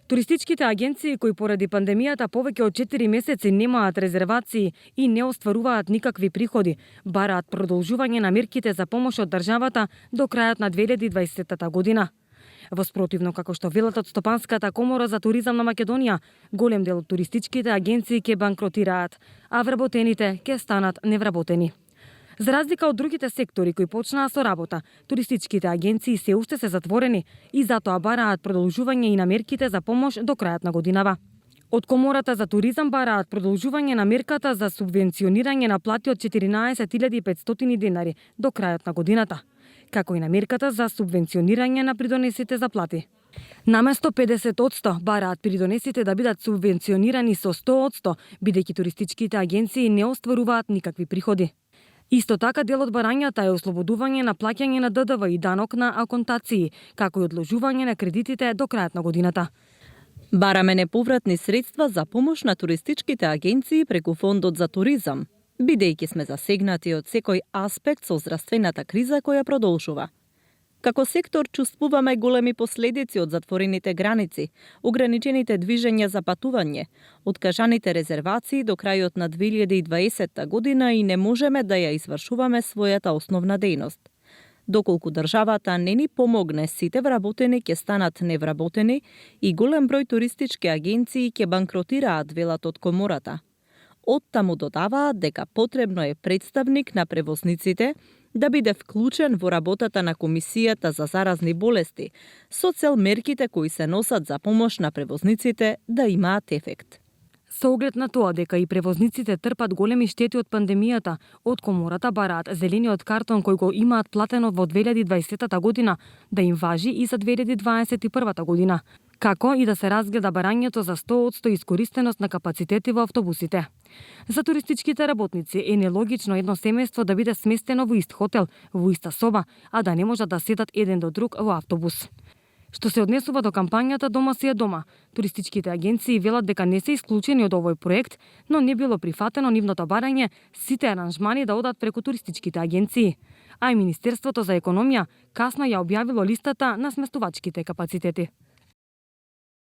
Туристичките агенции кои поради пандемијата повеќе од 4 месеци немаат резервации и не остваруваат никакви приходи, бараат продолжување на мерките за помош од државата до крајот на 2020 година. Во спротивно, како што велат од Стопанската комора за туризам на Македонија, голем дел од туристичките агенции ќе банкротираат, а вработените ќе станат невработени. За разлика од другите сектори кои почнаа со работа, туристичките агенции се уште се затворени и затоа бараат продолжување и на мерките за помош до крајот на годинава. Од Комората за туризам бараат продолжување на мерката за субвенционирање на плати од 14.500 денари до крајот на годината, како и на мерката за субвенционирање на придонесите за плати. Наместо 50% бараат придонесите да бидат субвенционирани со 100%, бидејќи туристичките агенции не остваруваат никакви приходи. Исто така дел од барањата е ослободување на плаќање на ДДВ и данок на аконтации, како и одложување на кредитите до крајот на годината. Бараме неповратни средства за помош на туристичките агенции преку Фондот за туризам, бидејќи сме засегнати од секој аспект со здравствената криза која продолжува. Како сектор чувствуваме големи последици од затворените граници, ограничените движења за патување, откажаните резервации до крајот на 2020 година и не можеме да ја извршуваме својата основна дејност. Доколку државата не ни помогне, сите вработени ќе станат невработени и голем број туристички агенции ќе банкротираат, велат од Комората. Оттаму додаваат дека потребно е представник на превозниците да биде вклучен во работата на Комисијата за заразни болести, со цел мерките кои се носат за помош на превозниците да имаат ефект. Со оглед на тоа дека и превозниците трпат големи штети од пандемијата, од Комората бараат зелениот картон кој го имаат платено во 2020 година да им важи и за 2021 година, како и да се разгледа барањето за 100% искористеност на капацитети во автобусите. За туристичките работници е нелогично едно семејство да биде сместено во ист хотел, во иста соба, а да не можат да седат еден до друг во автобус. Што се однесува до кампањата Дома си е дома, туристичките агенции велат дека не се исклучени од овој проект, но не било прифатено нивното барање сите аранжмани да одат преку туристичките агенции. А и Министерството за економија касно ја објавило листата на сместувачките капацитети.